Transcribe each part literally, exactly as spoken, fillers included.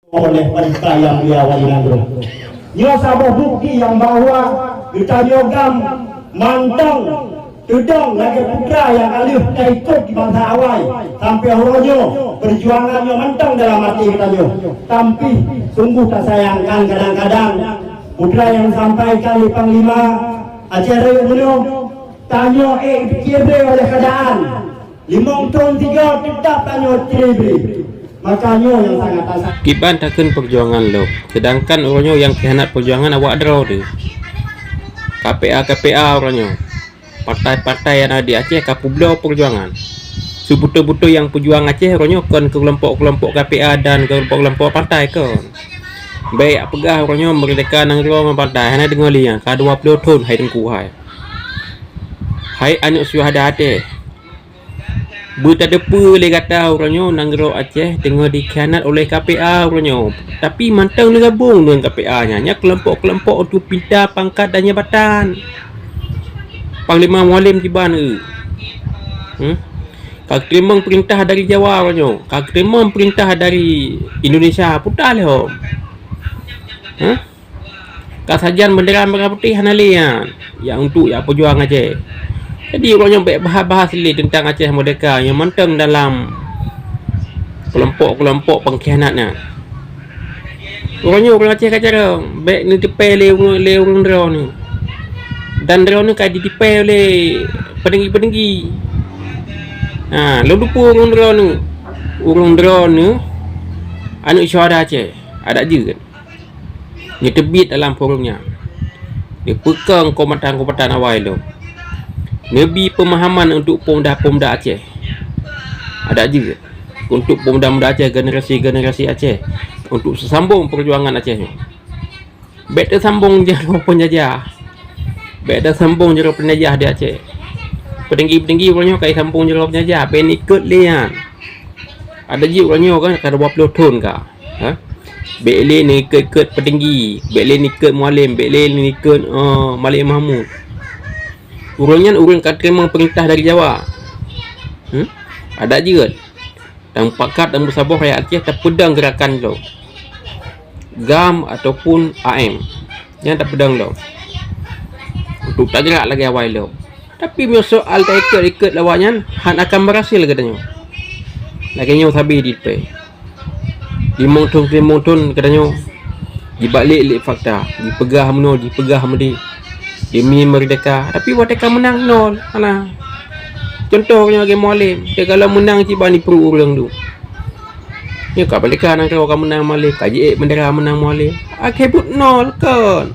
Oleh pemerintah yang mulia wali nanggroe. Nyoe saboh bukti nyang bahwa geutanyoe GAM mantong teudong lagée putra nyang ka lheueh taikot di bansa awai sampai uroe nyoe, peujuangan nyoe mantong dalam até geutanyoe. Tapi sungguh tasayangkan kadang-kadang putra nyang sampaikan lé Panglima Aceh Rayeuk Meunoe, tanyoe ék dikirém oleh keadaan. Limong thon tiga teutap tanyoe teubiet. Maka nyoe nyang sangat tasayang. Kiban takheun peujuangan lom, seudangkan uroe nyoe nyang khianat peujuangan awak droe teuh. K P A, K P A uroe nyoe. Partai-partai nyang na di Aceh ka peubloe peujuangan. Seubeutôi-beutôi nyang peujuang Aceh uroe nyoe kon keulompok-keulompok K P A dan keulompok-keulompok partai kon. Bék peugah uroe nyoe meurdeka nanggroe ngon partai, hana deungoe lé nyan, ka dua ploh thon hai Teungku hai. Hai aneuëk syuhada Aceh. Beutadeupeue lé gata uroe nyoe nanggroe Aceh teungoh dikhianat oleh K P A uroe nyoe, tapi mantong neugabong deungon K P A nyan, nyan keulompok-keulompok untuk pinta pangkat dan jabatan. Panglima Mualem kiban, eu. Hmm? Ka geuteurimong peurintah dari Jawa uroe nyoe, ka geuteurimong peurintah dari Indonesia, peue lom. Huh? Ka sajan bendera merah putih hana lé nyan, nyang untuk jak peujuang Aceh. Jadi uroe nyoe bék bahas-bahas lé teuntang Aceh meurdeka nyang mantong dalam keulompok-keulompok pengkhianat nyan. Uroe nyoe ureuëng Aceh ka carông, bék neutipée lé ureuëng, lé ureuëng droeneueh. Dan droeneueh ka jitipée lé peudenggi-peudenggi. Ha, lôn teupeue ureuëng droeneueh. Ureuëng droeneueh aneuëk syuhada Aceh, adak jeuet. Neuteubiet dalam forum nyan. Neupeukong kombatan-kombatan awai lom. Neubi peumahaman untuk pemuda-pemuda Aceh. Adak jeuet. Untuk pemuda-pemuda Aceh, generasi-generasi Aceh. Untuk seusambong peujuangan Aceh nyoe. Bék teusambong jaroe peunjajah. Bék teusambong jaroe peunjajah di Aceh. Peudenggi-peudenggi uroe nyoe ka jisambong jaroe peunjajah. Bék neukot lé nyan. Adak jeuet uroe nyoe kan ka dua ploh thon ka. Ha? Bék lé neukot-kot peudenggi, bék lé neukot Mualem, bék lé neukot, eh, Malik Mahmud. Ureuëng nyan ureuëng ka teurimong peurintah dari Jawa. Hmm? Adak jeuet. Tamupakat dan meusaboh rakyat Aceh tapeudong geurakan droe. GAM ataupun A M. Nyan tapeudong lom. Untuk tagrak lagée awai lom. Tapi meunyoe soal taikot-ikot lawak nyan, han akan berhasil geutanyoe. Lagée nyoe sabe di depan. Limong thon, limong thon geutanyoe jibalek lé fakta, jipeugah meunoe, jipeugah meudeh. Demi meurdeka, tapi watée ka meunang nol, hana. Contoh nyoe lagée Mualem, dia kalau meunang cit bani peureuet ureuëng tu. Nyoe ka meurdeka nanggroe ka meunang Mualem, ka jiék bendera meunang Mualem. Akhé buet nol kon.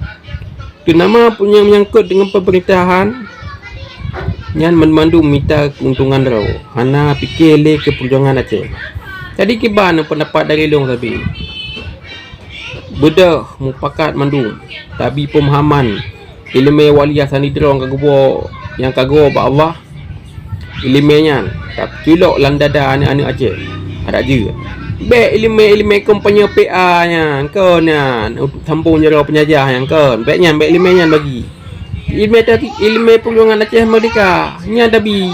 Teunama nyang menyangkut deungon peumerintahan nyan banmandum mita keuntungan droe, hana pike lé keu peujuangan Aceh. Jadi kiban peundapat dari lôn sabe. Beudôh mupakat mandum, tabi peumahaman iéleumé wali Hasan Idrom ka geuboh nyang ka geuwoe bak Allah. Iéleumé nyan taculok lam dada aneuëk-aneuëk Aceh. Adak jeuet. Bék iéleumé-iéleumé kompanye P A nyan, kon nyan, untuk sambong jaroe peunjajah nyan, kon. Bék nyan, bék iéleumé nyan bagi. Iéleumé tadi, iéleumé peujuangan Aceh Merdeka nyan tabi.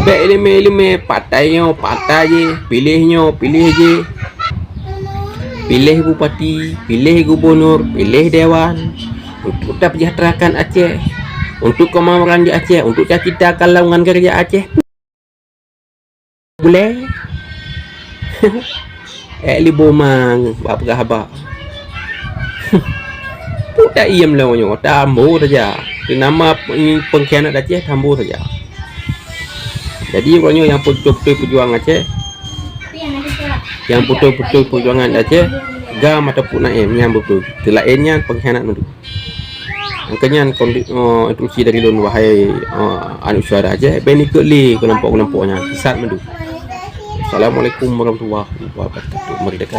Bék iéleumé-iéleumé partai nyoe, partai jih, piléh nyoe, piléh jih. Piléh bupati, piléh gubunur, piléh dewan. Untuk tapeusejahterakan Aceh, untuk kemakmuran di Aceh, untuk taciptakan lowongan kerja Aceh. Bulée. Ék liboma bak peugah haba. Peue ta iem lom nyoe, tambo saja. Nama pengkhianat Aceh tambo saja. Jadi, uroe nyoe nyang beutôi-beutôi peujuang Aceh, nyang beutôi-beutôi peujuangan Aceh, GAM ataupun A M nyang beutôi. Teulaén nyan pengkhianat mandum. Angka nyan kondi-, eh, instruksi dari lôn, wahai, eh, aneuk syuhada Aceh, bék ikot lé keulompok-keulompok nyan, sesat mandum. Assalamualaikum warahmatullahi wabarakatuh. Merdeka!